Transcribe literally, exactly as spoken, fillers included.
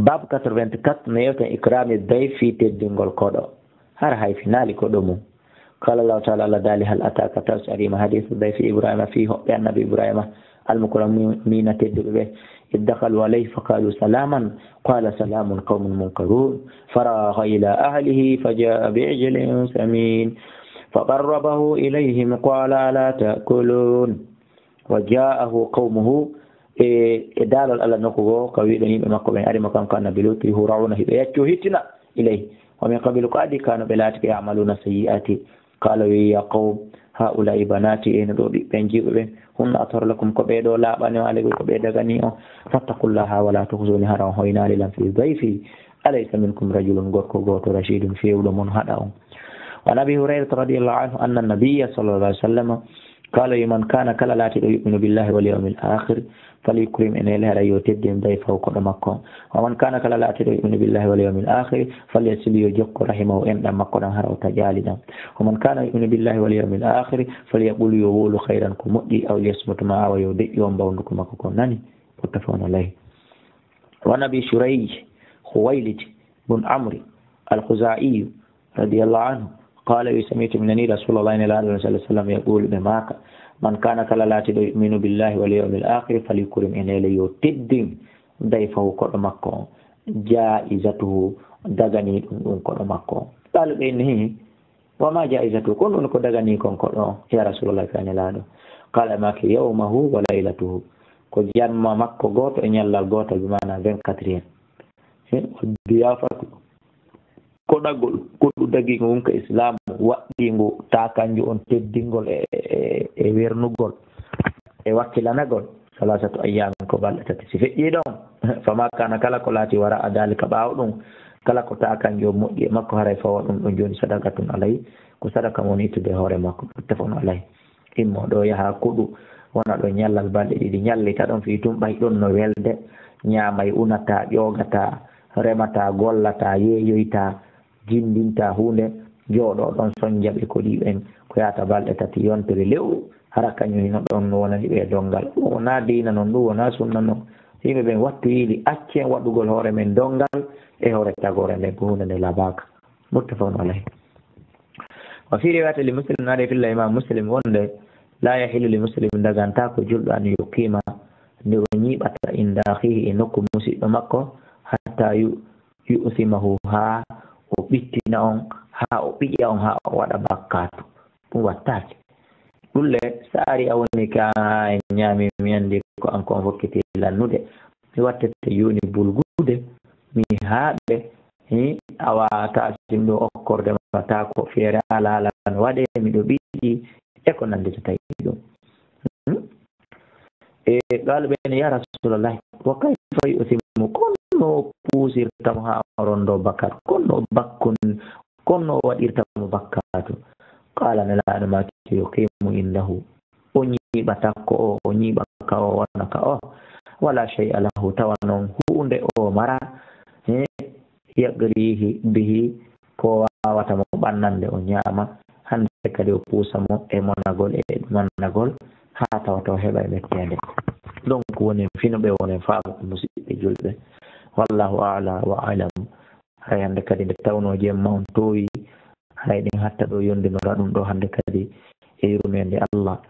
Bab quatre-vingt-quatre, no yewten ikrami dayf, fii teddingol koɗo. Hara hay finaali koɗo mum. Qala Allahu ta'ala, Allah daali, hal ataka, taw si ariima, hadithu dayfi Ibrahima, fii hoɓɓe annabi Ibrahima, almukramina, tedduɓe ɓe. Id dakhalu alayhi faqalu salaman, qala salamun qawmun munkarun. Faragha ila ahlihi faja'a bi'ijlin samin. Faqarrabahu ilayhim qala ala ta'kulun. Wa ja'ahu qawmuhu, e, e daalol Allah nokku goo, ka wi'ɗon yimɓe makko ɓen, ari mo kanko annabi Luutu, yura'una, hiɓe yacco hittina, ilayhi. Wa min qablu, ko adii ka no ɓe laatike, ya'maluna sayyi'ati. Qala, wi, ya qawm, ha'ula'i banati, eno ɗo ɓiɓɓe en jiwɓe ɓen, hunna atharu lakum, ko ɓe ɗo laaɓani on, alaykum, ko ɓe dagani on. Fattaqullaha wa la tukhzuni, hara on hoynaali lan fi dayfi. Alaysa minkum rajulun, gorko gooto, rashidun, feewɗo mon haɗa on. Wa an Abi Hurayrata radiyallahu anhu anna nabiyya sallallahu alayhi wa sallam qala, wi, man kana, kala laatiɗo, yu'minu billahi wal yawmil akhir, falyukrim, ene leera, yo teddin, dayfahu, koɗo makko. Wa man kana, kala laatiɗo, yu'minu billahi wal yawmil akhir, falyasil, yo jokko, rahimahu, enɗam makko ɗam, hara o taƴaali ɗam. Wa man kana yu'minu billahi wal yawmil akhir, falyaqul, yo wowlu, khayran, ko moƴƴi, aw liyasmut, ma awa yo deƴƴu on mbawnduko makko ko nani. Muttafaqun alayh. Wa an Abi Shurayh Khuwaylid bun Amr al-Khuzai radiyallahu anhu qala, wi, sami'tu, mi nani, Rasulullah, Nelaaɗo sallallahu alayhi wa sallam, yaqulu, ɓe maaka, man kana, kala laatiɗo, yu'minu billahi wal yawmil akhir, falyukrim, ene leera, yo teddin, dayfahu, koɗo makko on, jaizatuhu, dagani ɗum ɗum koɗo makko on. Qalu, ɓe inni, wa ma jaizatuhu, ko ɗum ko dagani kon koɗo on, ya Rasulullah, ka Nelaaɗo? Qala, maaki, yawmuhu wa laylatuhu, ko jamma makko gooto e ñallal gootal, bi maana vingt-quatre heures. He, wa diyafatu, koɗagol, koɗu dagiigo ngun ka Islaamu, waɗɗiingu taakanju on teddingol e, e, e wernugol, e wakkilanagol, salasatu ayyaamin, ko balɗe tati. Si feƴƴii ɗon, fama kana, kala ko laati wara'a daalika, ɓaawo ɗum, kala ko taakanju on moƴƴi e makko, haray fawa ɗum ɗon jooni sadaqatun alayhi, ko sadaka mo woni ittude e hoore makko, muttafaqun alayhi. Immo ɗo, yaha koɗu, wona ɗo ñallal balɗe ɗiɗi, ñallita ɗon, fii tun ɓay ɗon no welde, ñaamay, unataa, ƴoogataa, remataa, gollataa, yeeyoytaa, jinndintaa huunde, jooɗo ɗon, sonja ɓe koɗi ɓen, ko yaata balɗe tati, yontere, lewru, hara kañum hino ɗon no wonani ɓe donngal. Ɗum wonaa diina non, ɗum wonaa sunna non. Yimɓe ɓen, wattu yiili, accen waɗugol hoore men donngal e hoore tagoore nden, ko huunde nde labaaka. Muttafaqun alayh. Wa fi riwayati li Muslim, naade filla Imam Muslim wonde, la yahillu li Muslim, dagantaa ko julɗo an yuqima, nde o ñiiɓata inda akhihi, e nokku musiɗɗo makko, hatta yu-, yu'simahu, haa o ɓittina on, haa o ɓiƴa on, haa o waɗa bakkaatu. Ɗum wattaake. Ɗum le, so ari a woni ka en ñaami, mi anndi ko an ko on fokkiti lannude. Mi wattete jooni bulgude, mi haaɓe, hi, awa ta sinɗo okkorde ma, ta ko feere alaa, alaa no waɗe, miɗo ɓiɗi, e ko nannditata e ɗum. Hmm? E, qaalu ɓe ne, "Ya Rasuulallahi, wa kayfa yu'simu?" Kono o puusirta mo haa o ronndoo bakkaatu? Kono o bakkun-, kono o waɗirta mo bakkaatu? Qaala, Nelaaɗo maaki, "Yuqimu indahu." O ñiiɓa takko o, o ñiiɓa ka o, wona ka o. Wala shay'a lahu, tawa noon huunde o mara, he, yagrihi bihi, ko waawata mo ɓannande o ñaama, hannde kadi o puusa mo e monagol e ɗumannagol, haa tawata o heɓa e metteende. Donc, wonen fino ɓe, wonen faamu, musidɓe julɓe. Wallahu a'la wa a'lam. Hay hannde kadi, nde tawnoo jemma on toowi, hay ɗen hatta ɗo yondinora ɗum ɗo hannde kadi e yurmeende Allah.